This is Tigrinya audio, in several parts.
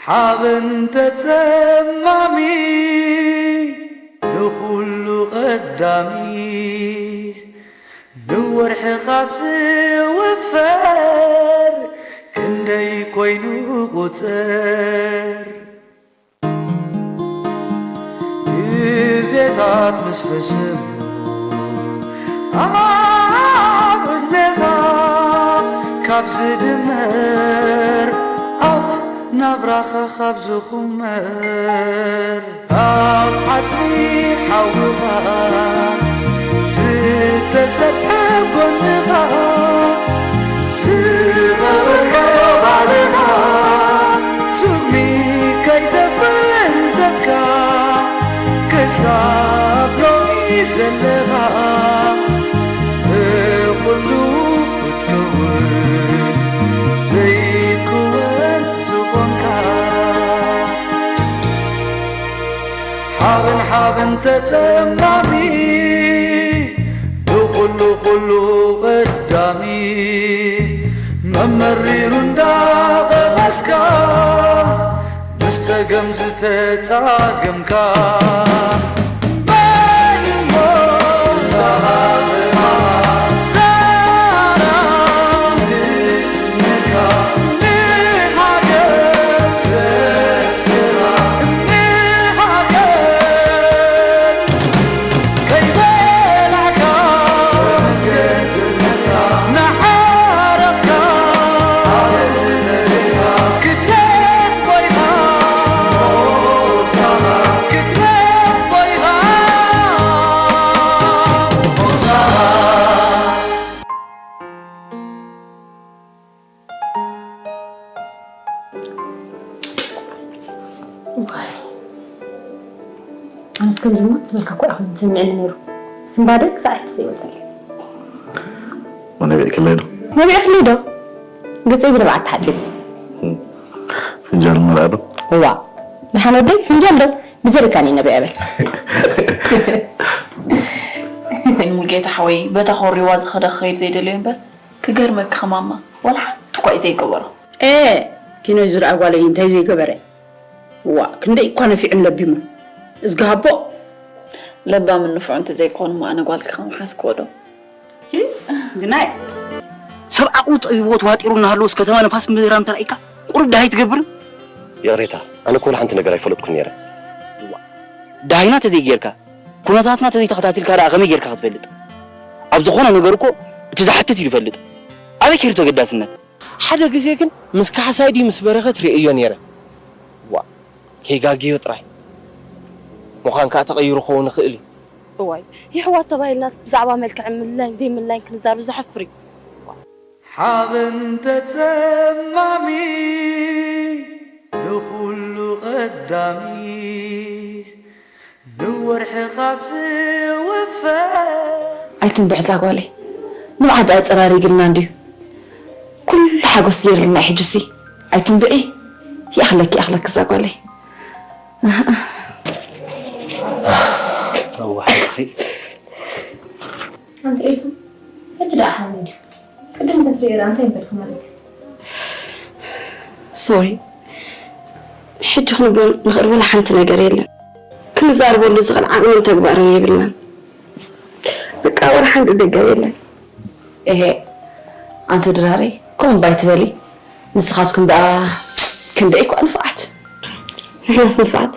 ሓበን ተጸማሚ ንኹሉ ቀዳሚ፣ ንወርሒ ካብ ዝውፈር ክንደይ ኮይኑ ቁጽር። ግዜታት ምስ ሕስም ኣብ ዕድሜኻ ካብ ዝድመር፣ ኣብ ናብራኻ ካብ ዝኹመር፣ ኣብ ዓጽሚ ሓውኻ ዝተሰፍሐ ጎንኻ ዝነበርካዮ ባዕልኻ፣ ስሚ ከይተፈንተትካ ክሳብ ሎሚ ዘለኻ፣ ብኹሉ ክትከውን ዘይክወን ዝኾንካ። ሓበን ሓበን ተጸማሚ፣ ንኹሉ ኩሉ ቀዳሚ፣ መመሪሩ እንዳቐመስካ፣ ምስ ጸገም ዝተጻገምካ፣ መን እሞ እንዳቐመ ሳራ ንስነካ፣ ንሃገር ዘስራ፣ ንሃገር ከይበላዕካ፣ ንዓረቕካ፣ ክትረኽቦ ኢኻ፣ ክትረኽቦ ኢኻ። ኣነስ ከምዚ ሞት ዝበልካ እኮ ኣይኮነን ዝስምዐኒ ነይሩ። ስምባደ ክሳዕ ሕጂ ዘይወፀለይ። ወነቢዕ ክለይ ዶ? ነቢዕ ክለይ ዶ? ገፀይ ብንብዓት ተሓፂቡ። ፍንጃል መርዓ ዶ? እዋ ደሓን ወደይ ፍንጃል ዶ? ብጀሪካን እዩ ነቢዐ በል። ሙሉጌታ ሓወይ በታ ኮሪዋ ዝኸደ ክኸይድ ዘይደለዮ እምበር ክገርመኪ ከማማ ዋላ ሓንቲ እኳ እዩ ዘይገበሮ። ኤ ኪኖ ዙርያ ጓለይ እንታይ ዘይገበረ ዋእ ክንደይ እኳ ነፊዑን ለቢሙን እዝጊ ሃቦ። ለባምን ንፉዕን ተዘይኮኑ እሞ ኣነ ጓልኪ ከምሓዝክዎ ዶ። ግናይ ሰብ ዓቕሉ ጠቢብዎ ተዋጢሩ እናሃለወስ ከተማ ንፋስ ምዝራም ተራኢካ ቁሩብ ደሃይ ትገብርን። ይቕሬታ ኣነ እኮ ወላ ሓንቲ ነገር ኣይፈለጥኩን ነይረ። ደሃይና ተዘይጌርካ ኩነታትና ተዘይተኸታቲልካ ደኣ ከመይ ጌርካ ክትፈልጥ? ኣብ ዝኾነ ነገር እኮ እቲ ዝሓትት እዩ ዝፈልጥ። ኣበይ ከይዱ ተገዳስነት? ሓደ ግዜ ግን ምስ ካሕሳይ ድዩ ምስ በረኸት ርእየዮ ነይረ። ዋእ ከይጋግዮ ጥራይ። ምዃን ከኣ ተቐይሩ ክኸውን ይኽእል እዩ። እዋይ የሕዋት ተባሂልና ብዛዕባ መልክዕን ምልላይን ዘይምልላይን ክንዛረብ ዘሕፍር እዩ። ሓበን ተጸማሚ ንኹሉ ቀዳሚ ንወርሒ ካብ ዝውፈር ኣይትንብዕ እዛ ጓለይ ንብዓት ደኣ ጸራሪግልና እንድዩ ኩሉ ሓጎስ ገይርልና እዩ ሕጅሲ ኣይትንብዒ ይኣኽለኪ ይኣኽለኪ እዛ ጓለይ ኣዋሓልኺ ኣንቲ ኤልሱ ሕጂ ደኣ ሓኒ እንድዩ ቅድም እንተትርእዮ ደኣ እንታይ ምበልኪ ማለት እዩ sorry ሕጂ ክንብሎ ንኽእል ወላ ሓንቲ ነገር የለን ክንዛረበሉ ዝኽእል ዓቕምን ተግባርን የብልናን በቃ ወላ ሓንቲ ደገም የለን እሄ ኣንቲ ድራረይ ከምኡ እባ ኣይትበሊ ንስኻትኩም ደኣ ክንደይ እኳ ንፉዓት ንሕናስ ንፉዓት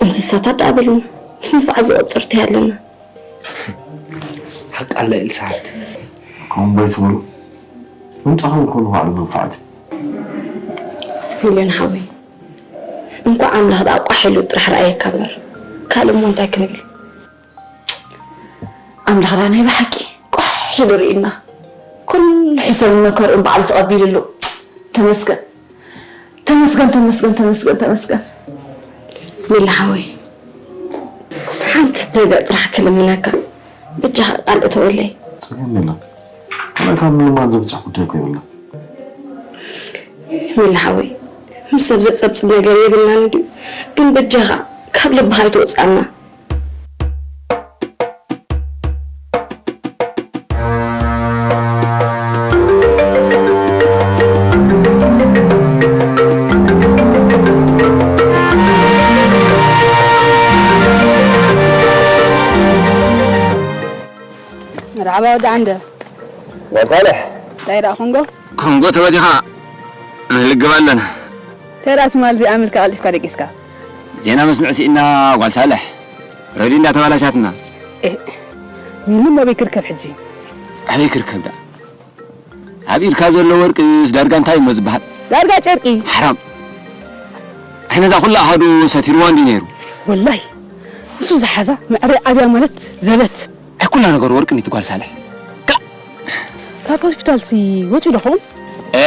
እንስሳታት ደኣ በልና ምስ ንፉዓት ዝቖጽር እንታይ ኣለና ሓቂ ኣላ ኤልሳ ሓፍቲ ከምኡ ኣይትበሉ ምምጻኹም እኮ ንባዕሉ መንፍዓት እዩ ሚልዮን ሓወይ እንኳዕ ኣምላኽ ደኣ ቋሕ ኢሉ ጥራሕ ረኣየካ እምበር ካልእ እሞ እንታይ ክንብል ኣምላኽ ደኣ ናይ ብሓቂ ቋሕ ኢሉ ርኢና ኩሉ ሕሰብን መከርኡን ባዕሉ ተቐቢልሉ ተመስገን ተመስገን ተመስገን ተመስገን ተመስገን ሚሊ ሓወይ ሓንቲ ነገር ጥራሕ ክልምነካ በጃኻ ቃል እተወለይ ጸገም የለን ኣነ ካብ ምልማን ዘብፅሕ ጉዳይ እኮ የብልና ሚሊ ሓወይ ምስ ሰብ ዘፀብፅብ ነገር የብልናን ድዩ ግን በጃኻ ካብ ልብኻ ኣይትወፅኣና መርሓባ ወዲ ዓንደ። ጓል ሳልሕ። እንታይ ደኣ ኮንጎ? ኮንጎ ተበቲኻ ንልግብ ኣለና። እንታይ ደኣ ትማል ዘይኣመልካ ቀልጢፍካ ደቂስካ? ዜና መስምዕ ስኢና ጓል ሳልሕ። ረድዮ እንዳተባላሻትና። ኤ፣ ሚሉ እሞ ኣበይ ክርከብ ሕጂ? ኣበይ ክርከብ ደኣ? ኣብ ኢድካ ዘሎ ወርቅስ ዳርጋ እንታይ እሞ ዝበሃል? ዳርጋ ጨርቂ። ሓራም። ኣይ ነዛ ኩላ ኣሃዱ ሰቲርዋ እንዲ ነይሩ። ወላይ፣ ንሱ ዝሓዛ መዕረ ኣብያ ማለት ዘበት። ኣይ ኩላ ነገር ወርቂ እንዲ ጓል ሳልሕ። ክላ! ካብ ሆስፒታልሲ ወጺኡ ዶ ኸውን? ኤ፣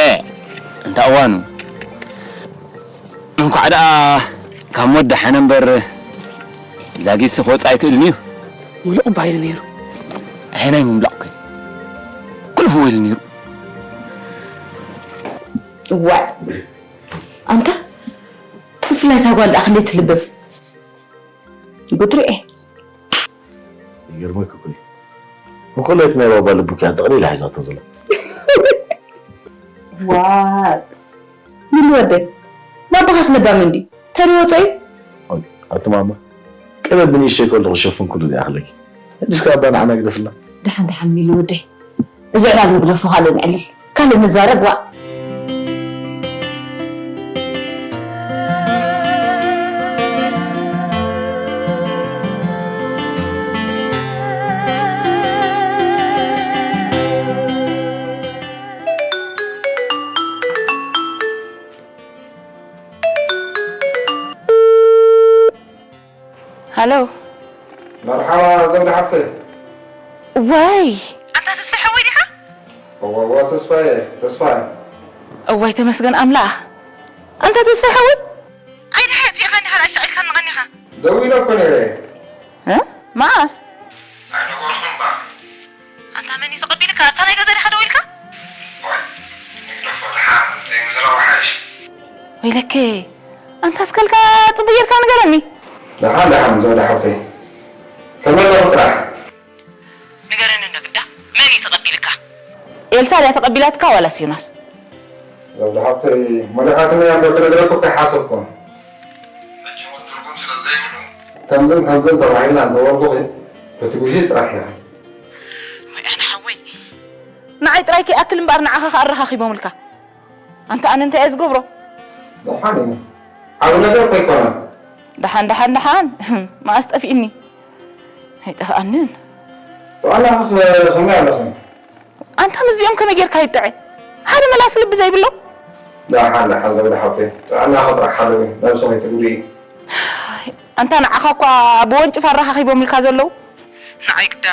እንታ እዋኑ። እንኳዕ ደኣ ካብ ሞት ደሓነ እምበር፣ ዛጊትሲ ክወጽእ ኣይክእልን እዩ። ሙሉእ እባ ኢሉ ነይሩ። ኣይ ናይ ምምላቕ ከ? ኩሉ ፍዎ ኢሉ ነይሩ። እዋይ፣ ኣንታ ብፍላይ እታ ጓል ደኣ ክንደይ ትልብም። ጉድ ርኤ። ይገርመኪ እኮ እዩ። ንኩሉ እቲ ናይ ባባ ልቡ ክያ ጠቕሊላ ሒዛቶ ዘላ። ዋይ፣ ሚሊ ወደይ፣ ባባኻስ ለባም እንዲ፣ ተሪወጾ እዩ። ኦይ፣ ኣቲ ማማ፣ ቀደም ብንእሽተይ ከለኹ ሸፍን ኩሉ ዘይኣኽለኪ። ሕጂስ ከ ኣባ ንዓና ግደፍልና። ደሓን ደሓን ሚሊ ወደይ፣ እዚ ዕላል ንግደፎ፣ ካልእ ንዕልል፣ ካልእ ንዛረብ። ዋእ። ሃሎ። መርሓባ ዘውዲ ሓፍተይ። ዋይ፣ ኣንታ ተስፋ ሓወይ ዲኻ? እወ፣ እወ፣ ተስፋዬ፣ ተስፋዬ። እዋይ፣ ተመስገን ኣምላኽ። ኣንታ ተስፋ ሓወይ፣ ኣይ፣ ድሓይ ኣጥፊእኻኒ፣ ሓራ ኣሻቒልካኒ ቀኒኻ። ደዊለ እኮ ነይረ። እ? መዓስ? ኣይነበርኩን ባ። ኣንታ መን እዩ ተቐቢልካ? ኣብታ ናይ ገዛ ዲኻ ደዊልካ? ዋይ፣ ንግደፎ ደሓን፣ ዘይምዝራብ ሓይሽ። ወይለከ፣ ኣንታ እስከልካ ጽቡቕ ጌርካ ንገረኒ። ደሓን፣ ደሓን፣ ዘውዲ ሓብተይ። ከመይ ኣለኹ ጥራሕ? ንገረኒ እንዶ ግዳ፣ መን እዩ ተቐቢልካ? ኤልሳ ድያ ተቐቢላትካ ዋላስ ዮናስ? ዘውዲ ሓብተይ፣ መሪሓትኒ እያ እምበር ክነግረኩ ከይሓሰብኩ። ሕጂ እውን ትርጉም ስለ ዘይብሉ። ከምዝን ከምዝን ተባሂልና እንተወርኩኺ፣ ክትጉሂ ጥራሕ ኢኻ። ወይ ኣነ ሓወይ፣ ንዓይ ጥራይ ከይኣክል እምበኣር ንዓኻ ከኣ ኣረኻኺቦምልካ። ኣንታ ኣነ እንታይ እየ ዝገብሮ? ደሓን እዩ። ዓቢ ነገር እኮ ኣይኮነን። ደሓን፣ ደሓን፣ ደሓን። መኣስ ጠፊእኒ? ኣይጠፍኣንን። ጥዕናኺ ከ-፣ ከመይ ኣለኺ? ኣንታ ምስዚኦም ከመይ ጌርካ ይጥዐ? ሓደ መላስ ልቢ ዘይብሎም? ደሓን፣ ደሓን፣ ዘውዲ ሓብተይ። ጥዕናኺ ጥራሕ ሓልዊ፣ ነብሲ ከይትጉድኢ። ኣንታ ንዓኻ እኳ ብወንጭፍ ኣረኻኺቦምልካ ዘለዉ። ንዓይ ግዳ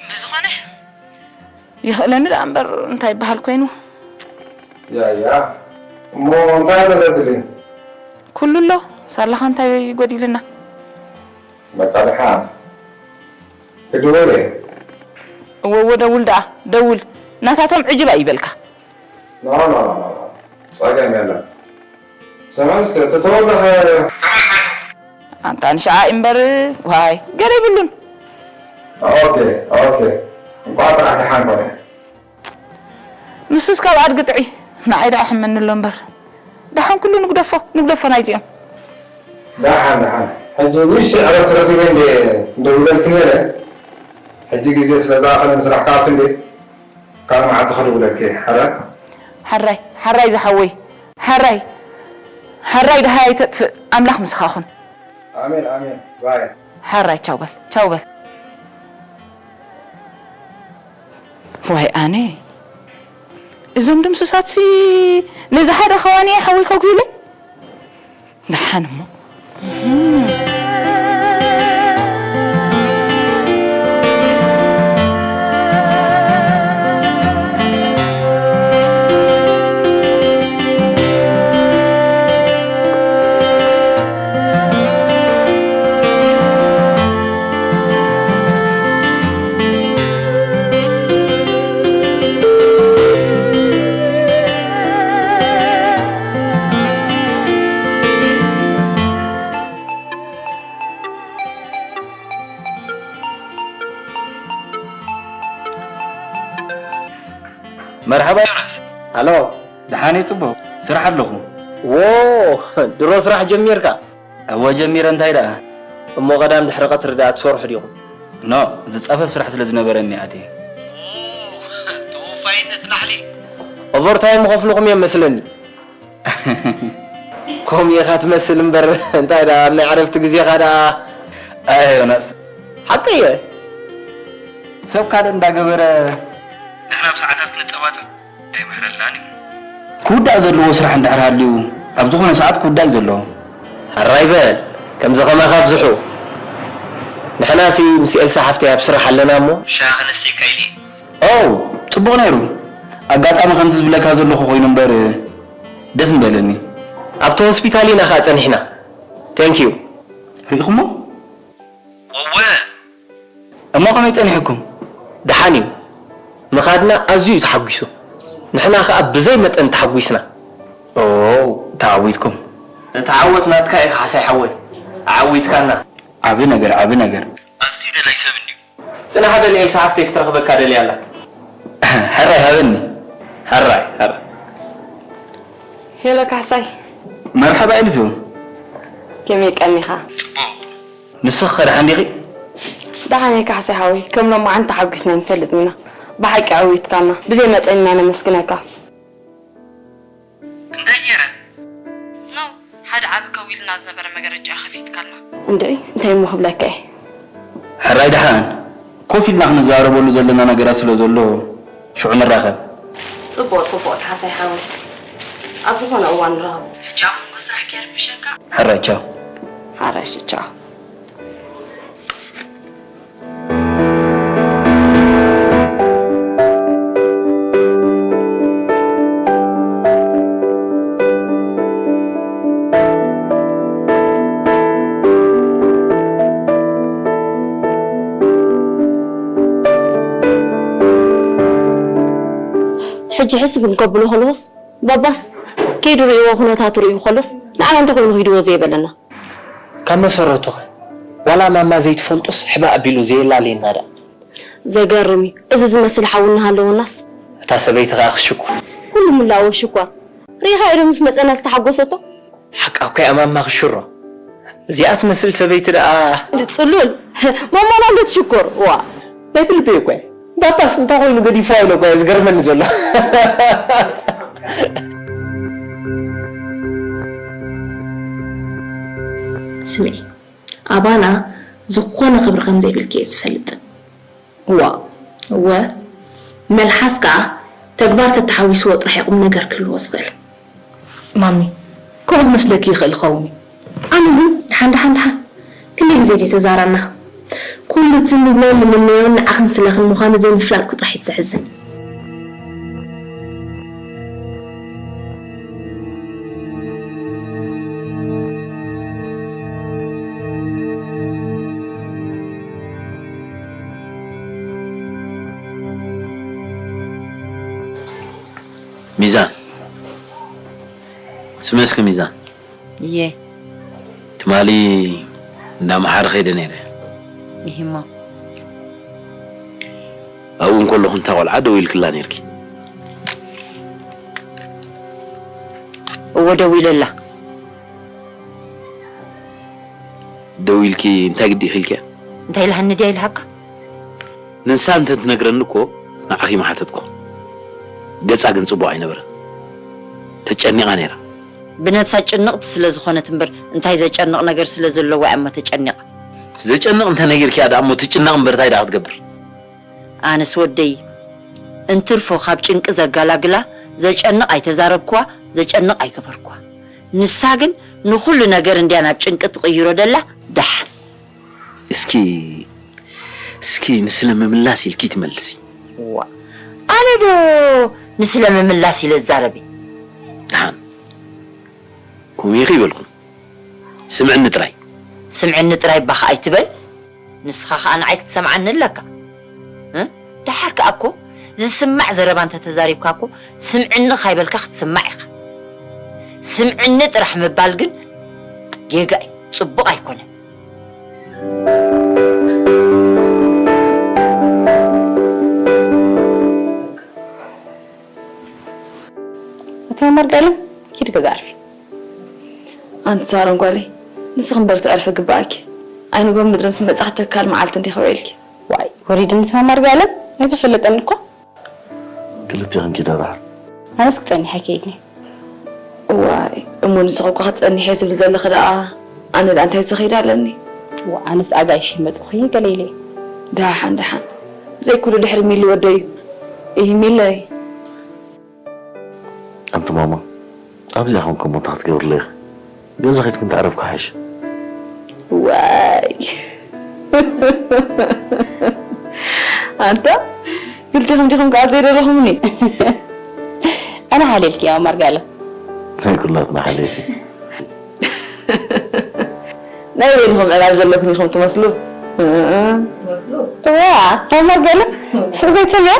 ብዝኾነ ይኽእለኒ ደኣ እምበር እንታይ ይበሃል ኮይኑ። ያ፣ ያ። እሞ እንታይ ኣሎ ዘድሊ? ኩሉ ኣሎ። ሳላኻ እንታይ ጎዲልና? በቃ ደሓን። ክድውል እየ። እወ፣ እወ፣ ደውል ደኣ፣ ደውል። ናታቶም ዕጅብ ኣይበልካ። ኖ፣ ኖ፣ ኖ፣ ኖ፣ ኖ። ጸገም የለን። ስምዒ እስከ፣ እቲ ተወልደ ኸ ከመይ ኮይኑ? ኣንታ ንሽዓ እምበር፣ ዋይ፣ ገለ ይብሉን። ኦኬ፣ ኦኬ። እንቋዕ ጥራሕ ደሓን ኮነ። ንሱስ ካብ ኣድጊ ጥዑይ፣ ንዓይ ደኣ ሕመኒ ኣሎ እምበር። ደሓን ኩሉ ንግደፎ፣ ንግደፎ ናይዚኦም። ደሓን፣ ደሓን። ሕጂ ንእሽተይ ዕረፍቲ ረኺበ እንደ፣ እንደውለልኪ ነይረ። ሕጂ ግዜ ስለ ዝኣኸለ ንስራሕ ክኣቱ እንደ፣ ካልእ መዓልቲ ክድውለልኪ፣ ሓራይ? ሓራይ፣ ሓራይ ዝሓወይ፣ ሓራይ፣ ሓራይ ደሃይ ኣይተጥፍእ፣ ኣምላኽ ምሳኻ ኹን። ኣሜን፣ ኣሜን። ባይ። ሓራይ፣ ቻው በል፣ ቻው በል። ዋይ ኣነ፣ እዞም ድምሱሳትሲ ነዚ ሓደ ኸዋኒ ሓወይ ከጉሂለይ? ደሓን እሞ። መርሓባ ዮናስ። ሃሎ፣ ደሓን እየ፣ ጽቡቕ። ስራሕ ኣለኹ። ዎ፣ ድሮ ስራሕ ጀሚርካ? እወ፣ ጀሚረ። እንታይ ደኣ? እሞ ቀዳም ድሕሪ ቀትሪ ደኣ ትሰርሑ ዲኹም? ኖ፣ ዝጻፈፍ ስራሕ ስለ ዝነበረኒ ኣትየ። ተወፋይነት ላዕሊ። ኦቨርታይም ይኸፍልኹም እዮም መስለኒ። ከምኡ ኢኻ ትመስል እምበር፣ እንታይ ደኣ ኣብ ናይ ዕረፍቲ ግዜኻ ደኣ? ኣየ ዮናስ። ሓቂ እየ። ሰብ ካልእ እንዳገበረ ድሕሪ ኣብ ሰዓታት ክንጸባጸብ ኣይምሕረልናን እዩ። ክውዳእ ዘለዎ ስራሕ እንድሕር ሃልዩ፣ ኣብ ዝኾነ ሰዓት ክውዳእ እዩ ዘለዎ። ሕራይ በል፣ ከምዚ ከማኻ ኣብዝሑ። ንሕናሲ ምስ ኤልሳ ሓፍተይ ኣብ ስራሕ ኣለና እሞ። ሻሂ ክነስተካ ኢለ። ኦ፣ ጽቡቕ ነይሩ። ኣጋጣሚ ከምቲ ዝብለካ ዘለኹ ኮይኑ እምበር፣ ደስ ምበለኒ። ኣብቲ ሆስፒታል ኢና ኸኣ ጸኒሕና። Thank you። ርኢኹሞ? እወ። እሞ ከመይ ጸኒሕኩም? ደሓን እዩ። ምኻድና ኣዝዩ እዩ ተሓጒሱ። ንሕና ኸኣ ብዘይ መጠን ተሓጒስና። ኦ፣ ተዓዊትኩም። እቲ ዓወት ናትካ እዩ ካሕሳይ ሓወይ። ኣዓዊትካና። ዓቢ ነገር፣ ዓቢ ነገር። ኣዝዩ ደላይ ሰብ እንድዩ። ጽናሕ በል ኤልሳ ሓፍተይ ክትረኽበካ ደልያ ኣላ። ሕራይ ሃበኒ። ሕራይ፣ ሕራይ። ሄሎ ካሕሳይ። መርሓባ ኤልሱ። ከመይ ቀኒኻ? ጽቡቕ። ንስኺ ከ ደሓን ዲኺ? ደሓን እየ ካሕሳይ ሓወይ። ከም ሎማዓንቲ ተሓጒስና ኣይንፈልጥን ኢና። ብሓቂ ኣዕዊትካና። ብዘይ መጠን ኢና ነመስግነካ። እንታይ ገይረ? ኖ፣ ሓደ ዓቢ ከዊልና ዝነበረ መጋረጃ ከፊትካልና። እንድዒ፣ እንታይ እሞ ክብለካ እየ? ሕራይ ደሓን። ኮፍ ኢልና ክንዘራረበሉ ዘለና ነገራት ስለ ዘሎ፣ ሽዑ ንራኸብ። ጽቡቕ፣ ጽቡቕ፣ ካሕሳይ ሓወይ። ኣብ ዝኾነ እዋን ንራኸብ። ሕጂ ኣብ መንጎ ስራሕ ከይርብሸካ። ሕራይ፣ ቻው። ሕራይ፣ ቻው። ሕጂ ሕስብ እንከብሎ ከለዎስ፣ ባባስ ከይዱ ርእይዎ ኩነታቱ ርእዩ ከሎስ፣ ንዓና እንተኾይኑ ክሂድዎ ዘይበለና። ካብ መሰረቱ ኸ፣ ዋላ ማማ ዘይትፈልጦስ ሕባእ ኣቢሉ ዘየላለየና ደኣ። ዘገርም እዩ። እዚ ዝመስል ሓው እናሃለወናስ። እታ ሰበይቲ ኸኣ ክትሽኩር። ኩሉ ምላእዎ ሽኮር። ርኢኻዮ ዶ ምስ መጸና ዝተሓጎሰቶ? ሓቃ እኮ እያ ማማ ክትሽሮ። እዚኣ ትመስል ሰበይቲ ደኣ። እንዲ ጽሉል። ማማና እንዶ ትሽኮር። ዋ። ናይ ብልበይ እኮ እየ። ባባስ እንታይ ኮይኑ ገዲፍዋ ኢለ እኮ እየ ዝገርመኒ ዘሎ። ስምዒ፣ ኣባና ዝኾነ ክብሪ ከም ዘይብልኪ እየ ዝፈልጥ። እዋ። እወ፣ መልሓስ ከኣ ተግባር ተተሓዊስዎ ጥራሕ እዩ ቁም ነገር ክህልዎ ዝኽእል። ማሚ፣ ከምኡ ክመስለኪ ይኽእል ይኸውን እዩ። ኣነ እውን ደሓን፣ ደሓን፣ ደሓን። ክንደይ ግዜ ድየ ተዛራና? ኩሉ እቲ ንብሎን ንምነዮን ንዓኽን ስለኽን ምዃኑ ዘይምፍላጥኪ ጥራሕ እዩ ዘሕዝን። ሚዛን። ስመ እስከ ሚዛን። እየ። ትማሊ እንዳ መሓሪ ከይደ ነይረ። ይሂሞ። ኣብኡ እንከለኹ እንታ ቆልዓ ደው ኢልክላ ነይርኪ? እወ፣ ደው ኢለላ። ደው ኢልኪ እንታይ ግዲ ኢኺልኪያ? እንታይ ኢልሃኒ ድያ ኢልሃካ? ንሳ እንተ ትነግረኒ እኮ ንዓኺ ምሓተትኩ። ገጻ ግን ጽቡቕ ኣይነበረን። ተጨኒቓ ነይራ። ብነብሳ ጭንቕቲ ስለ ዝኾነት እምበር፣ እንታይ ዘጨንቕ ነገር ስለ ዘለዎ እያ እሞ ተጨኒቓ። ዘጨንቕ እንተ ነጊርኪያ ደኣ እሞ ትጭነቕ እምበር፣ እንታይ ደኣ ክትገብር? ኣነስ ወደይ፣ እንትርፎ ካብ ጭንቂ ዘገላግላ፣ ዘጨንቕ ኣይተዛረብክዋ፣ ዘጨንቕ ኣይገበርክዋ። ንሳ ግን ንኹሉ ነገር እንድያ ናብ ጭንቂ ትቕይሮ ደላ፣ ደሓን። እስኪ፣ እስኪ ንስለ ምምላስ ኢልኪ ትመልሲ። ዋ፣ ኣነ ዶ ንስለ ምምላስ ኢለ እዛረብ እየ? ደሓን፣ ከምኡ ኢኺ ይበልኩም። ስምዕኒ ጥራይ። ስምዕኒ ጥራይ ባኻ ኣይትበል። ንስኻ ኸኣ ንዓይ ክትሰምዓኒ ኣለካ። እ? ደሓር ከኣ እኮ ዝስማዕ ዘረባ እንተ ተዛሪብካ እኮ ስምዕኒ ካይበልካ ክትስማዕ ኢኻ። ስምዕኒ ጥራሕ ምባል ግን ጌጋ እዩ፣ ጽቡቕ ኣይኮነን። እተይ መርገለ፣ ኪዲ ገዛ ኣርፊ። ኣንቲ ሳሮን ጓለይ፣ ንስኺ እምበር ትዕርፊ ግባኣኪ። ኣይንጎ ምድሪ ምስ በጻሕ ተካል መዓልቲ እንዲኺ ውዒልኪ። ወሪድኒ ስማ ማርጋለም ኣይተፈለጠኒ እኳ። ክልቴኽን ኪዳ ደሓር። ኣነስ ክጸኒሕ ኣይከይድኒ። እዋይ፣ እሞ ንስኺ እኳ ክትጸኒሒ ትብሊ ዘለኺ ደኣ፣ ኣነ ደኣ እንታይ ዝኸይድ ኣለኒ? እዋ፣ ኣነስ ኣጋይሽ ይመጹኺ ገለ ኢለ። ደሓን፣ ደሓን። ዘይኩሉ ድሕሪ ሚሊ ወደዩ። እይ ሚለይ። ኣንቲ ማማ፣ ኣብዚኣ ኾንኩም እንታይ ክትገብርለይ ኢኺ? ገዛ ኸይድኩም ተዕረፍኩ ሓይሽ። ዋይ። ኣንታ፣ ክልቴኹም ዲኹም ከኣ ዘይደለኹምኒ? ኣነ ሓልየልኪ እያ፣ ማርጋለ። ናይ ኩላትና ሓልየት እዩ። ናይ በይንኹም ዕላል ዘለኩም ኢኹም ትመስሉ። እዋ፣ ማርጋለ፣ ሱቕ ዘይትሰምዕ?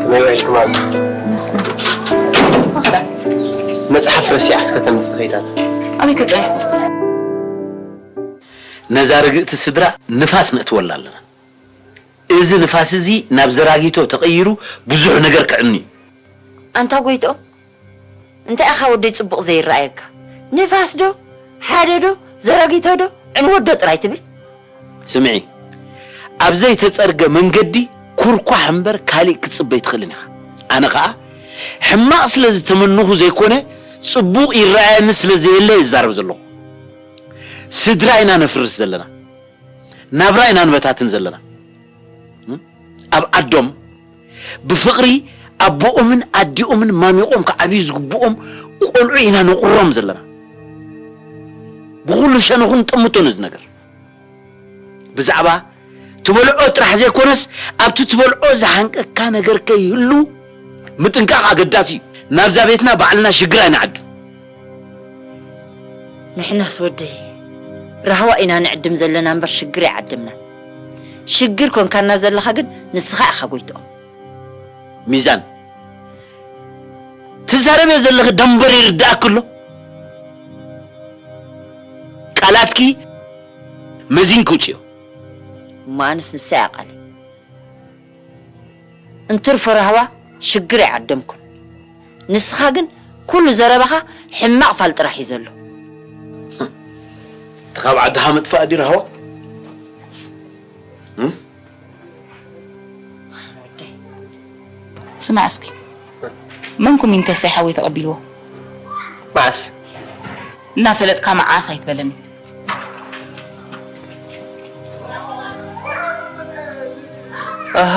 ከመይ ውዒልኩም? ይመስገን። መጽሓፍ ረሲዓስ ከተምጽእ ከይዳ ኣላ። ኣበይ ከጸኒሕኩም? ነዛ ርግእቲ ስድራ ንፋስ ነእትወላ ኣለና። እዚ ንፋስ እዚ ናብ ዘራጊቶ ተቐይሩ ብዙሕ ነገር ክዕኑ እዩ። ኣንታ ጎይትኦም፣ እንታይ ኢኻ ወደይ ጽቡቕ ዘይረኣየካ? ንፋስ ዶ? ሓደ ዶ? ዘራጊቶ ዶ? ዕንወት ዶ ጥራይ ትብል? ስምዒ፣ ኣብ ዘይተጸርገ መንገዲ ኩርኳሕ እምበር ካሊእ ክትጽበ ኣይትኽእልን ኢኻ። ኣነ ኸኣ ሕማቕ ስለ ዝተመንኹ ዘይኮነ፣ ጽቡቕ ይረኣየኒ ስለ ዘየለ እየ ዝዛረብ ዘለኹ። ስድራ ኢና ነፍርስ ዘለና። ናብራ ኢና ንበታትን ዘለና። እም? ኣብ ዓዶም ብፍቕሪ ኣቦኦምን ኣዲኦምን ማሚቖም ክዓብዩ ዝግብኦም ቆልዑ ኢና ነቑሮም ዘለና። ብኹሉ ሸነኹ ንጠምቶ ነዚ ነገር። ብዛዕባ ትበልዖ ጥራሕ ዘይኮነስ፣ ኣብቲ ትበልዖ ዝሓንቀካ ነገር ከይህሉ ምጥንቃቕ ኣገዳሲ እዩ። ናብዛ ቤትና ባዕልና ሽግር ኣይንዓድም። ንሕናስ ወደይ፣ ራህዋ ኢና ንዕድም ዘለና እምበር ሽግር ኣይዓደምናን። ሽግር ኮንካና ዘለኻ ግን ንስኻ ኢኻ ጎይትኦም። ሚዛን፣ ትዛረብዮ ዘለኺ ደንበር ይርድኣኪ ኣሎ? ቃላትኪ መዚንኪ ውፅዮ። እሞ ኣነስ ንሳ እያ ቃለይ። እንትርፎ ራህዋ ሽግር ኣይዓደምኩን። ንስኻ ግን ኩሉ ዘረባኻ ሕማቕ ፋል ጥራሕ እዩ ዘሎ። እቲ ካብ ዓድኻ ምጥፋእ ድዩ ራህዋ? እም? ስማዕ እስኪ፣ መንኩም እዩ ንተስፋይ ሓወይ ተቐቢልዎ? መዓስ? እናፈለጥካ መዓስ ኣይትበለኒ። ኣሃ፣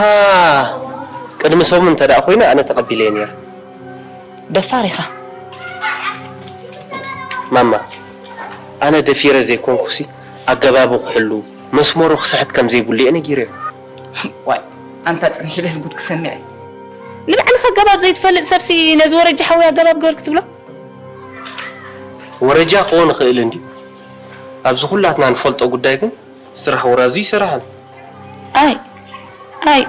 ቅድሚ ሰሙን እንተ ደኣ ኮይኑ ኣነ ተቐቢለዮ ነይረ። ደፋር ኢኻ። ማማ፣ ኣነ ደፊረ ዘይኮንኩሲ ኣገባቡ ክሕሉ፣ መስመሩ ክስሕት ከም ዘይብሉ እየ ነጊረዮ። ዋይ፣ ኣንታ ጽንሒ ኢለስ ጉድ ክሰምዕ እየ። ንባዕልኻ ኣገባብ ዘይትፈልጥ ሰብሲ ነዚ ወረጃ ሓወይ ኣገባብ ግበር ክትብሎ? ወረጃ ክኾን ይኽእል እንድዩ። ኣብዚ ኩላትና ንፈልጦ ጉዳይ ግን ስራሕ ወራዙ ይሰርሕ ኣሎ። ኣይ፣ ኣይ፣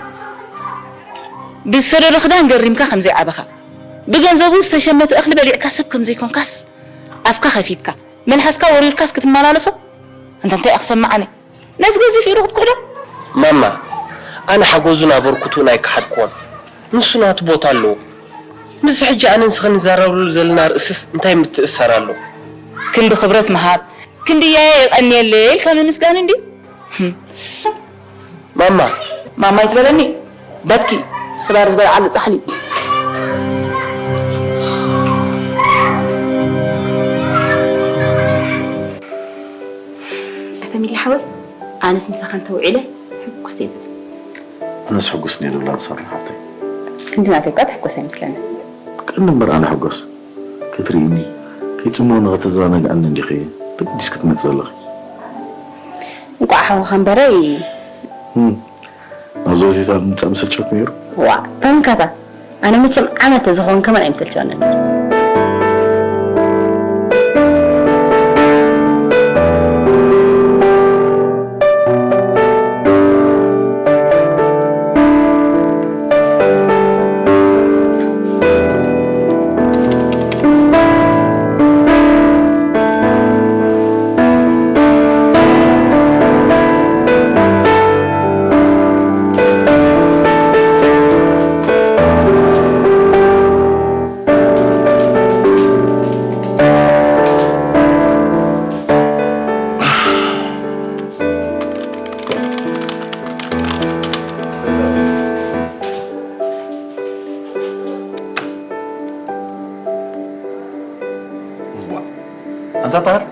ብዝሰደዶ ክዳን ገሪምካ ከም ዘይዓበኻ፣ ብገንዘቡ ዝተሸመተ እኽሊ በሊዕካ ሰብ ከም ዘይኮንካስ ኣፍካ ከፊትካ፣ መልሓስካ ወሪርካስ ክትመላለሶ? እንተ እንታይ እያ ክሰምዓኒ? ነዚ ገዚፍ ኢሉ ክትክእዶ? ማማ፣ ኣነ ሓጎዙን ኣበርክቱን ኣይከሓድክዎን። ንሱ ናቱ ቦታ ኣለዎ። ምስዚ ሕጂ ኣነ ንስኺ ንዛረበሉ ዘለና ርእስስ እንታይ ምትእስሳር ኣለዎ? ክንዲ ክብረት ምሃብ፣ ክንዲ ያየ የቐንየለይ ኢልካ ምምስጋን እንድዩ። ህም። ማማ። ማማ ኣይትበለኒ። በትኪ፣ ስባር ዝበልዓሉ ጻሕሊ። ኣተ ሚሊ ሓወይ፣ ኣነስ ምሳኻ እንተውዒለ ሕጉስ እየ። ኣነስ ሕጉስ እየ፣ ደብላ ትሰርሕ ሓተይ። ክንዲ ናተይ እኳ ትሕጎስ ኣይመስለንን። ቀንዲ እምበር ኣነ ሕጎስ። ክትርእይኒ፣ ከይጽምወኒ ከተዘናግዐኒ እንዲኺ ተገዲስኪ ትመጽእ ዘለኺ። እንቋዕ ሓውኻ እምበረይ። እም፣ ናብ ዞዚታ ምምጻእ ምሰልቸወኪ ነይሩ? ዋእ፣ ታንካታ። ኣነ መቸም ዓመት ተዝኸውን ከማን ኣይምሰልቸወንን። ኣንታ ጣር፣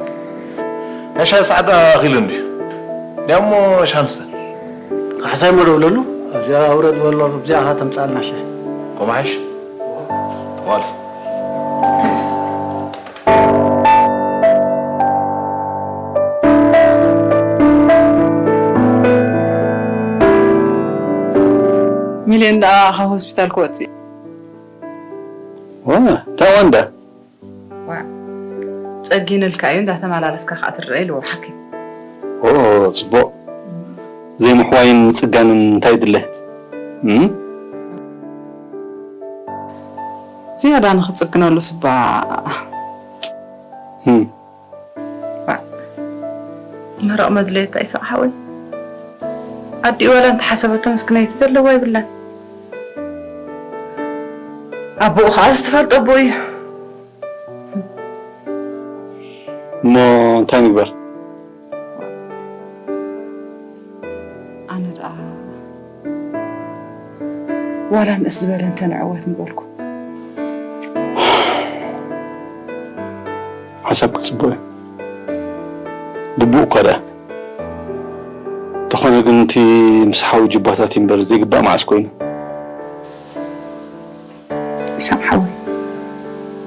ናይ ሻሂ ሰዓት ኣኺሉ እንድዩ። ድያሞ ሻንስተን። ካሕሳይ እሞ ደውለሉ። ኣብዚኣ ውረድ በሎ፣ ኣብዚኣ ኸዓ ተምጽኣልና ሻሂ። ከምኡ ሓይሽ? ጠዋል። ሚልዮን ደኣ ካብ ሆስፒታል ክወጽእ። ዋ፣ እንታይ ወንዳ? ዋዕ፣ ጸጊኑልካ እዩ፣ እንዳተመላለስካ ከኣ ትረአ ኢልዎ ሓኪም። ኦ፣ ጽቡቕ። ዘይምሕዋይን ምጽጋንን እንታይ ይድለ? እም? ዝያዳ ንኽጽግነሉ ስባ። እም። ዋዕ፣ መረቕ መድለየታ ይስራሕ ሓወይ። ኣዲኡ ዋላ እንተሓሰበቶ ምስክነይቲ ዘለዋ ይብላን። ኣቦኡ ኸዓ ዝትፈልጦ ኣቦኡ እዩ። እሞ እንታይ ንግበር? ኣነ ደኣ ዋላ ንእስ ዝበለ እንተንዕወት ምበልኩ። ሓሳብኪ ጽቡቕ እዩ። ግቡእ እኳ ደኣ። እንተኾነ ግን እቲ ምስ ሓዊ ጅባታት እዩ እምበር ዘይግባእ መዓስ ኮይኑ? ኢሳቕ ሓወይ፣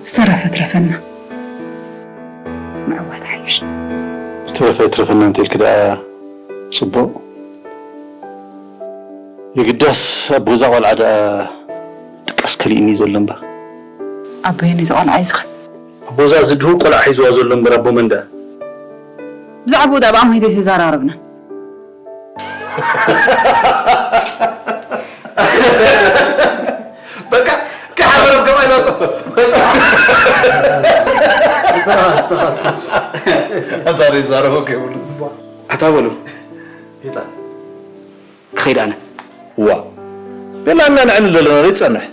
ዝተረፈ ትረፈና። ምዕዋት ሓይሽ። ዝተረፈ ትረፈና እንተ ኢልኪ ደኣ ጽቡቕ። የግዳስ ኣብ ገዛ ቆልዓ ደኣ ድቃስ ከሊእኒ ዘሎ እምበር። ኣቦየን እዚ ቆልዓ እዩ ዝኸ? ኣብ ገዛ ዝድህው ቆልዓ ሒዝዋ ዘሎ እምበር ኣቦ መን ደኣ? ብዛዕባኡ ደኣ ብኣማይ ዘይተዘራረብና። በቃ፣ ከሓበረት ከማይ ናቶ። ኣታ ሪዛረቦ ከይብሉ። ኣታ በሉ። ጌታ። ክኸይድ ኣነ። ዋ። ቤላ እና ንዕሊ ዘለና ዘይትጸንሕ።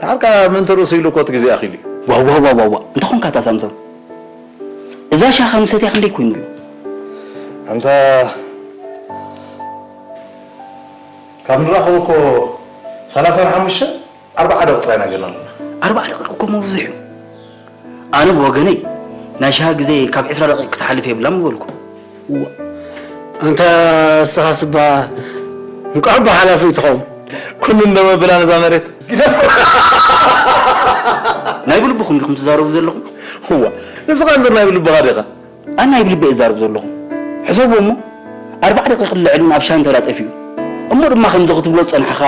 ድሓር ከኣ ምእንቲ ርእሱ ኢሉ እኮ እቲ ግዜ ኣኺሉ እዩ። ዋ፣ ዋ፣ ዋ፣ ዋ፣ ዋ። እንተኾንካ እታ ሳምሶን፣ እዛ ሻኻ ምሰትያ ክንደይ ኮይኑ ኣሎ? ኣንታ ካብ ንራኸብ እኮ ሰላሳን ሓሙሽተን ኣርብዓ ደቂቕ ጥራይ ኢና ጌርና ኣለና። ኣርብዓ ደቂቕ እኮ ምብዙሕ እዩ። ኣነ ብወገነይ ናይ ሻሂ ግዜ ካብ ዕስራ ደቂቕ ክትሓልፍ የብላን ምበልኩ። እዋ። ኣንታ እስኻ ስባ እንቋዕ ብሓላፊ ትኸውን። ኩሉ እንዶ መብላ ነዛ መሬት። ናይ ብልብኹም ዲኹም ትዛረቡ ዘለኹም? እዋ፣ ንስኻ እምበር ናይ ብልብኻ ዲኻ? ኣነ ናይ ብልበይ እዛረብ ዘለኹ። ሕሰብዎ እሞ፣ ኣርባዓ ደቂቕ ልዕሊ እውን ኣብ ሻሂ እንተላ ጠፊኡ። እሞ ድማ ከምዚ ክትብሎ ዝጸናሕኻ፣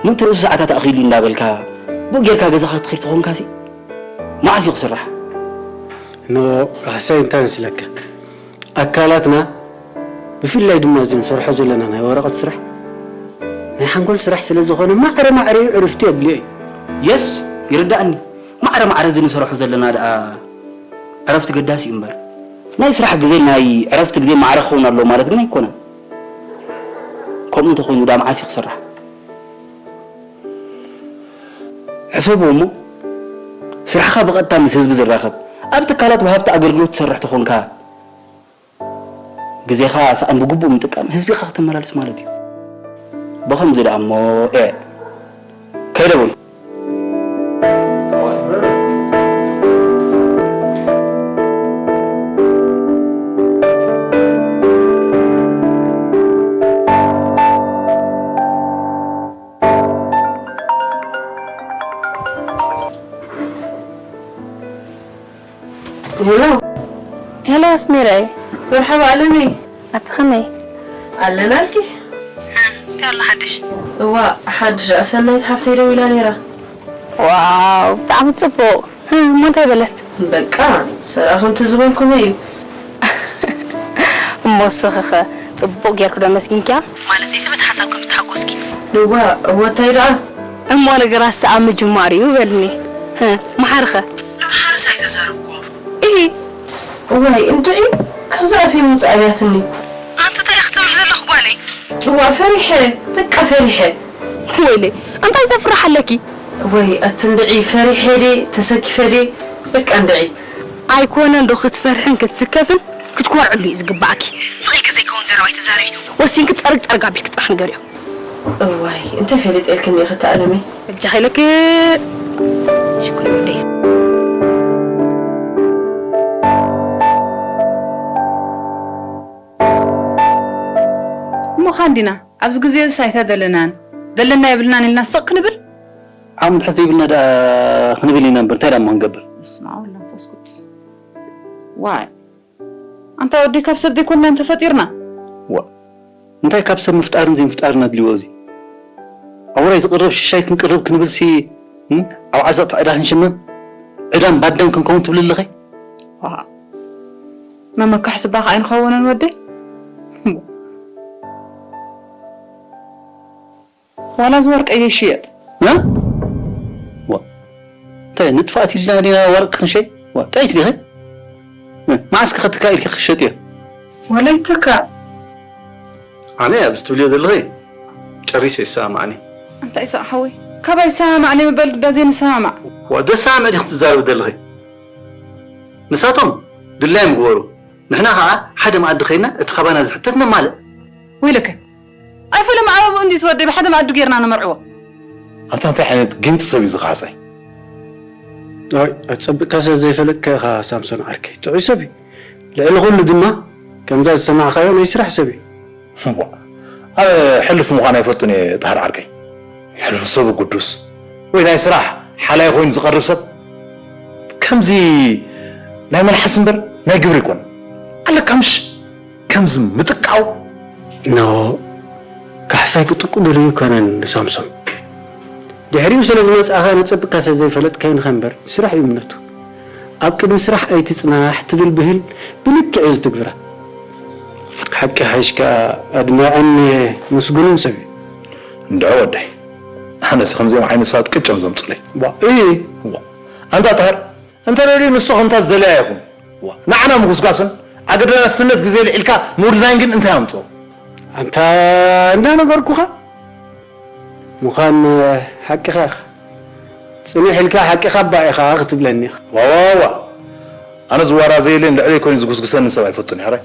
ምእንቲ ርእሱ ሰዓታት ኣኺሉ እንዳበልካ፣ ብኡ ጌርካ ገዛኻ ክትኸይድ ተኾንካሲ፣ መዓስ እዩ ክስራሕ? ኖ፣ ካሕሳይ እንታይ መስለካ? ኣካላትና፣ ብፍላይ ድማ እዚ ንሰርሖ ዘለና ናይ ወረቐት ስራሕ፣ ናይ ሓንጎል ስራሕ ስለ ዝኾነ፣ ማዕረ ማዕረኡ ዕርፍቲ የድልዮ እዩ። የስ፣ ይርዳእኒ። ማዕረ ማዕረ እዚ ንሰርሖ ዘለና ደኣ ዕረፍቲ ገዳሲ እዩ እምበር፣ ናይ ስራሕ ግዜ ናይ ዕረፍቲ ግዜ ማዕረ ክኸውን ኣለዎ ማለት ግን ኣይኮነን። ከምኡ እንተኾይኑ ዳ መዓስ እዩ ክስራሕ? ሕሰብዎ እሞ፣ ስራሕኻ ብቐጥታ ምስ ህዝቢ ዝራኸብ፣ ኣብ ትካላት ወሃብቲ ኣገልግሎት ትሰርሕ ተኾንካ፣ ግዜኻ ሰኣን ብግቡእ ምጥቃም ህዝቢኻ ከተመላልስ ማለት እዩ። ብኸምዚ ደኣ እሞ፣ ኤ፣ ከይደ በሉ። ሄሎ። ሄሎ ኣስሜራይ። መርሓባ ኣለመይ። ኣቲ ኸመይ? ኣለናልኪ። እንታይ ኣሎ ሓድሽ? እዋ፣ ሓድሽ ደኣ ሰናይት ሓፍተይ ደዊላ ነይራ። ዋው፣ ብጣዕሚ ጽቡቕ። እ፣ እሞ እንታይ በለት? በቃ፣ ስራሕ ከምቲ ዝበልኩኺ እዩ። እሞ እስኺኸ ጽቡቕ ጌርኪ ዶ ኣመስጊንኪያ? ማለተይሲ በቲ ሓሳብ ከም ዝተሓጎስኪ። እዋ፣ እወ፣ እንታይ ደኣ? እሞ ነገራት ሰኣን ምጅማር እዩ በልኒ። እ፣ መሓርኸ? ንምሓርስ ኣይተዛረብኩ። እሂ። እዋይ፣ እንድዒ፣ ካብዛ ኣፈይ ምውጻእ ኣብያትኒ። ኣንቲ እንታይ ኢኺ ትብሊ ዘለኺ ጓለይ? እዋ፣ ፈሪሐ፣ በቃ ፈሪሐ። ወይለይ፣ እንታይ ዘፍርሕ ኣለኪ? እዋይ፣ ኣቲ እንድዒ፣ ፈሪሐ ድየ፣ ተሰኪፈ ድየ፣ በቃ እንድዒ። ኣይኮነን ዶ ክትፈርሕን ክትስከፍን፣ ክትኮርዕሉ እዩ ዝግባኣኪ። ስቕ ኢልኪ ዘይከውን ዘረባ ኣይትዛረቢ። ወሲንኪ ጠርግ ጠርግ ኣቢልኪ ጥራሕ ንገሪኦ። እዋይ፣ እንታይ ፈሊጠ ኢልክኒ ኢኺ እታ ኣለመይ? በጃኺ ኢለኪ። ሽኩር ወደይ። ምዃን ዲና ኣብዚ ግዜ እዚስ ኣይተደለናን ዘለና የብልናን ኢልና ስቕ ክንብል? ዓቕሚ እንድሕር ዘይብልና ደኣ ክንብል ኢና እምበር እንታይ ደኣ እሞ ክንገብር? በስመ ኣብ ወወልድ ወመንፈስ ቅዱስ። ዋይ ኣንታ ወደይ ካብ ሰብ ዘይኮንና ተፈጢርና። ዋ እንታይ ካብ ሰብ ምፍጣርን ዘይምፍጣርን ኣድልዎ እዚ? ኣብ ውራይ ዝቕረብ ሽሻይ ክንቅርብ ክንብልሲ እም? ኣብ ዓዘቕቲ ዕዳ ክንሽመም ዕዳን ባዳን ክንከውን ትብል ኣለኸ? ዋ መመካሕ ስባኻ ኣይንኸውንን ወደይ። ዋላ እዚ ወርቀይ ይሽየጥ። እ? ዋ እንታይ ንጥፋኣት ኢልና ዲና ወርቂ ክንሸይ? ዋ ጠይት ዲኸ? እ፣ መዓስ ክኸትካ ኢልኪ ክሸጥዮ? ዋላ ይተካ። ኣነ ኣብዚ ትብልዮ ዘለኺ ጨሪሰ ይሰማማዕኒ። እንታይ ይሳዕ ሓወይ? ካባይ ይሰማማዕኒ ምበል ግዳ ዘይንሰማማዕ። ዋ ደሰማምዕ ዲኺ ትዛረቢ ዘለኺ? ንሳቶም ድላዮም ግበሩ። ንሕና ኸዓ ሓደ መኣዲ ኸይድና እቲ ኻባና ዝሕተት ነማልእ። ወይለከ ኣይፈለማ ኣባብኡ እንዲ ትወደይ ብሓደ መኣዲ ጌርና ነመርዕዎ። ኣንታ እንታይ ዓይነት ጊንጢ ሰብ እዩ ዝኸሓፀይ? ኣይ ኣፀቢቕካ ስለ ዘይፈለጥካ ኢኻ ሳምሶን ዓርከይ፣ ጥዑይ ሰብ እዩ። ልዕሊ ኩሉ ድማ ከምዛ ዝሰማዕካዮ ናይ ስራሕ ሰብ እዩ። እዋ፣ ኣነ ሕሉፍ ምዃን ኣይፈልጡን እየ ጣህር ዓርከይ። ሕሉፍ ሰብ ግዱስ ወይ ናይ ስራሕ ሓላይ ኮይኑ ዝቐርብ ሰብ ከምዚ ናይ መልሓስ እምበር ናይ ግብሪ ኣይኮነን። ኣለካ ምሽ ከምዚ ምጥቃው። ኖ ካሕሳይ ክጥቁ ደልዩ ኣይኮነን ሳምሶን። ድሕሪኡ ስለ ዝመጻእኻ ነጸብቅካ ስለ ዘይፈለጥካዮ ንኻ እምበር ስራሕ እዩ እምነቱ። ኣብ ቅድሚ ስራሕ ኣይትጽናሕ ትብል ብሂል ብልክዕ እዩ ዝትግብራ። ሓቂ ሓይሽ ከኣ ኣድማዕን ምስጉንን ሰብ እዩ። እንድዒ ወደይ፣ ኣነስ ከምዚኦም ዓይነት ሰባት ቅጭም ዘምጽለይ። ዋ፣ እይ። ዋ፣ ኣንታ ታር፣ እንተ ደልዩ ንሱ ከምታ ዝደለያ ይኹን። ዋ፣ ንዓና ምጉስጓስን ኣገዳስነት ግዜ ልዒልካ ምውርዛይን ግን እንታይ ኣምጽኦ? ኣንታ እንዳነገርኩኻ ምዃን ሓቂኻ ኢኻ። ጽንሕ ኢልካ ሓቂኻ እባ ኢኻ ክትብለኒ ኢኻ። ዋ፣ ዋ፣ ዋ። ኣነ ዝዋራዘየለይን ልዕለይ ኮይኑ ዝጉስጉሰኒ ሰብ ኣይፈቱን እየ፣ ሕራይ።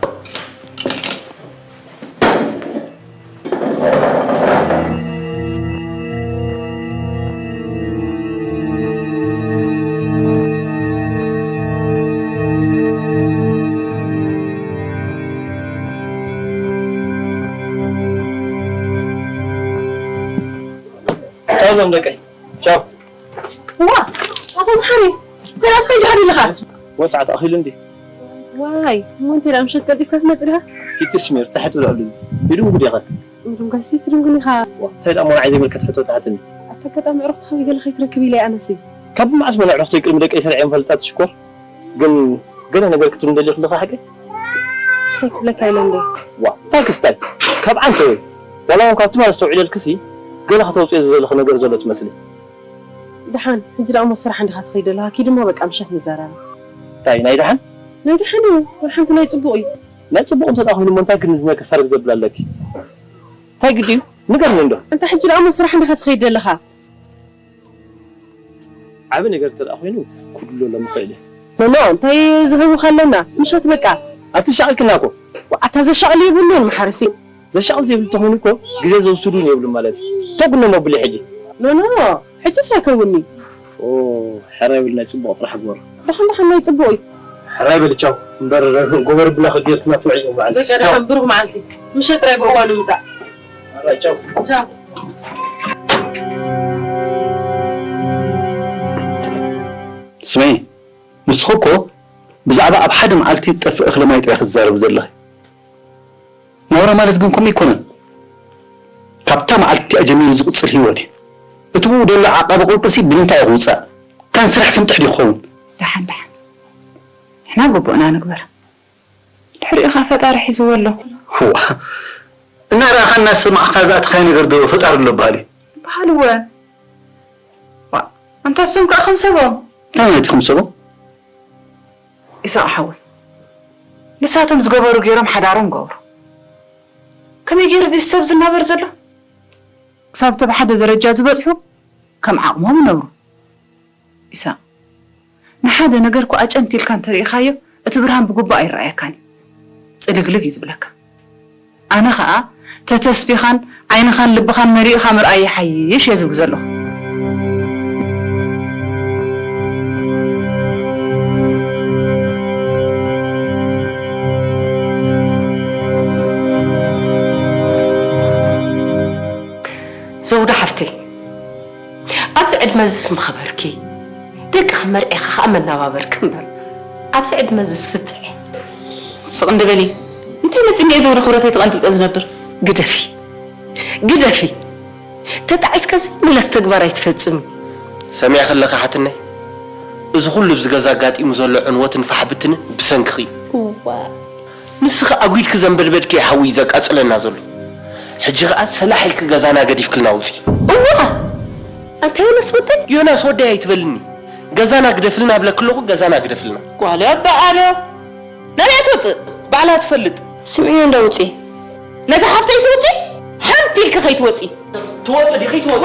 ቻው ደቀይ፣ ቻው። ዋ፣ ኣቶ መሓሪ፣ እንታይ ናትካ ጃህዲ ኣለኻ? ወ ሰዓት ኣኺሉ እንዲ። ዋይ፣ እሞ እንታይ ደኣ ምሸት ቀልጢፍካ ትመጽእ ዲኻ? ኪቲ ስሚር፣ ትሕት ብልዕሉ እዚ። ይድንጉ ዲኻ? እንቱም ጋይሲ ትድንጉን ኢኻ። ዋ፣ እንታይ ደኣ እሞ ንዓይ ዘይምልከት ሕቶ ትሓትኒ? ኣታ ኣጋጣሚ ዕረፍትኻ ወይ ገለ ከይትረክብ ኢለ እየ ኣነሲ። ካብ መዓስ መን ዕረፍተይ ቅድሚ ደቀይ ሰሪዐ ምፈልጣ ትሽኮር? ግን ገለ ነገር ክትብልኒ ደሊኺ ኣለኺ ሓቂ? ክስታይ ክብለካ ኢለ እንዶ። ዋ፣ እንታይ ክስታይ? ካብ ዓንተ ወይ? ዋላ እውን ካብ ትማሊ ኣስተውዒለልክሲ ገለ ከተውፅኦ ዝደለኺ ነገር ዘሎ ትመስሊ። ደሓን፣ ሕጂ ደኣ እሞ ስራሕ እንዲኻ ትኸይድ ዘለኻ፣ ኪድ እሞ በቃ ምሸት ንዛረብ። እንታይ ናይ ደሓን? ናይ ደሓን እዩ፣ ወላ ሓንቲ ናይ ጽቡቕ እዩ። ናይ ጽቡቕ እንተ ደኣ ኮይኑ እሞ እንታይ ክንዝነ ክፈርግ ዘብል ኣለኪ? እንታይ ግዲ እዩ? ንገርኒ እንዶ። ኣንታ ሕጂ ደኣ እሞ ስራሕ እንዲኻ ትኸይድ ዘለኻ። ዓቢ ነገር እንተ ደኣ ኮይኑ ክድሎ ሎሚ ክእል እየ። ኖኖ፣ እንታይ ዝህውኽ ኣለና? ምሸት በቃ። ኣትሻቕልክና እኮ። ኣታ ዘሻቕል የብሉን፣ መሓርሲ። ዘሻቕል ዘይብሉ እንተኾይኑ እኮ ግዜ ዘውስዱን የብሉን ማለት እዩ። ተጉኖ መብሊ ሕጂ። ኖኖ፣ ሕጂስ ኣይከውንኒ። ኦ፣ ሕራይ በል ናይ ጽቡቕ ጥራሕ ግበሮ። ደሓን ደሓን ናይ ጽቡቕ እዩ። ሕራይ በል ቻው። እምበር ጎበር ብላ ክድየት ክናፍዕ እዩ መዓልቲ። በቃ ቻው። ደሓን ብሩኽ መዓልቲ። ምሸት ጥራይ ብእዋኑ ምጻእ። ሕራይ ቻው። ቻው። ስምዒ፣ ንስኺ እኮ ብዛዕባ ኣብ ሓደ መዓልቲ ዝጠፍእ እኽሊ ማይ ጥራይ ክትዛረቢ ዘለኺ። ናብራ ማለት ግን ከምኡ ኣይኮነን። ካብታ መዓልቲ እቲኣ ጀሚሩ ዝቕጽል ህይወት እዩ። እቲ ብኡ ዘሎ ዓቃቢ ቁልቁልሲ ብምንታይ እዩ ክውጻእ? ካን ስራሕ ፍንጥሕ ድዩ ክኸውን? ደሓን ደሓን። ንሕና ግቡእና ንግበር። ድሕሪኡ ኸኣ ፈጣሪ ሒዝዎ ኣሎ። እዋ፣ እናረኣኻ እናሰማዕኻ ዝኣተኻዮ ነገር ዶ ፈጣሪ ኣሎ በሃል እዩ? በሃል እወ። ዋ፣ ኣንታ እሶም ከኣ ከም ሰቦም። እንታይ ማለት እዩ ከም ሰቦም? ኢሳቕ ሓወይ፣ ንሳቶም ዝገበሩ ገይሮም ሓዳሮም ገብሩ። ከመይ ገይሩ ድዩ ሰብ ዝናበር ዘሎ? ክሳብ እቲ ብሓደ ደረጃ ዝበጽሑ ከም ዓቕሞም ይነብሩ። ኢሳቕ፣ ንሓደ ነገር እኮ ኣጨንቲ ኢልካ እንተሪኢኻዮ፣ እቲ ብርሃን ብግቡእ ኣይረኣየካን እዩ። ጽልግልግ እዩ ዝብለካ። ኣነ ኸኣ ተተስፊኻን ዓይንኻን ልብኻን መሊእኻ ምርኣይ ይሓይሽ እየ ዝብል ዘለኹ። ኣብዚ ዕድመ ዝስ ምኸበርኪ፣ ደቅኺ መርዒኺ ኸኣ መናባበርኪ እምበር፣ ኣብዚ ዕድመ ዝስ ፍትሕ። ስቕ እንድበሊ። እንታይ መጺኒ እየ ዘውሪ ክብረተይ ተቐንጢጠ ዝነብር? ግደፊ፣ ግደፊ። ተጣዒስከ ዘይምለስ ተግባር ኣይትፈጽሚ። ሰሚዐ ከለኻ ሓትነይ፣ እዚ ኩሉ ኣብዚ ገዛ ኣጋጢሙ ዘሎ ዕንወትን ፋሕብትንን ብሰንክኺ እዩ። እዋ። ንስኺ ኣጒድኪ ዘንበድበድኪ ሓዊ እዩ ዘቃጽለና ዘሎ። ሕጂ ኸኣ ሰላሕ ኢልኪ ገዛና ገዲፍክልና ውጺ። እዋ! ኣንታ ዮናስ ወደይ? ዮናስ ወደይ ኣይትበልኒ። ገዛና ግደፍልና እብለኪ ኣለኹ፣ ገዛና ግደፍልና። ጓለ በዓሎ። ናበይ ትወጽእ? ባዕላ ትፈልጥ። ስምዕዮ እንዶ ውጺ። ነታ ሓፍተይ ትውጺ? ሓንቲ ኢልኪ ከይትወጺ። ትወጽ ዲኺ ትወጽ?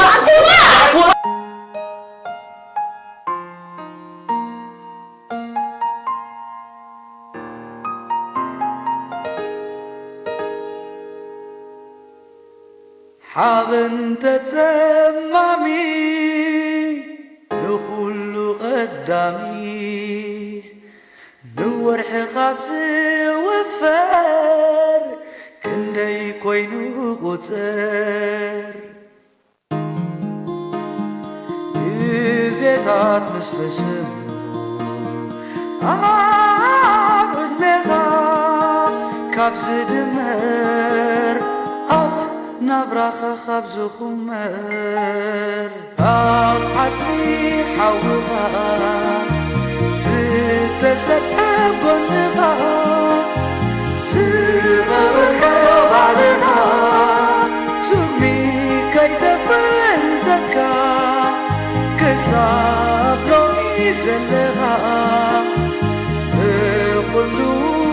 ሓበን ተጸማሚ ንኹሉ ቀዳሚ፣ ንወርሒ ካብ ዝውፈር ክንደይ ኮይኑ ቁጽር። ግዜታት ምስ ሕስም ኣብ ዕድሜኻ ካብ ዝድመር፣ ኣብ ናብራኻ ካብ ዝኹመር፣ ኣብ ዓጽሚ ሓውኻ ዝተሰጥሐ ጎንኻ ዝቐበርካዮ ባዕልኻ፣ ስሚ ከይተፈንተትካ ክሳብ ሎሚ ዘለኻ፣ ንኹሉ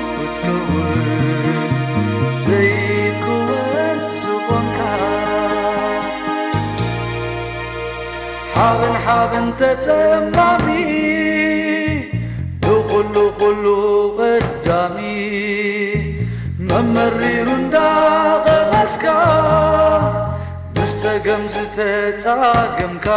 ክትከውን ዘይክወን ዝኾንካ። ሓበን ሓበን ተጸማሚ፣ ንኹሉ ኩሉ ቀዳሚ፣ መመሪሩ እንዳቐመስካ፣ ምስ ጸገም ዝተጻገምካ፣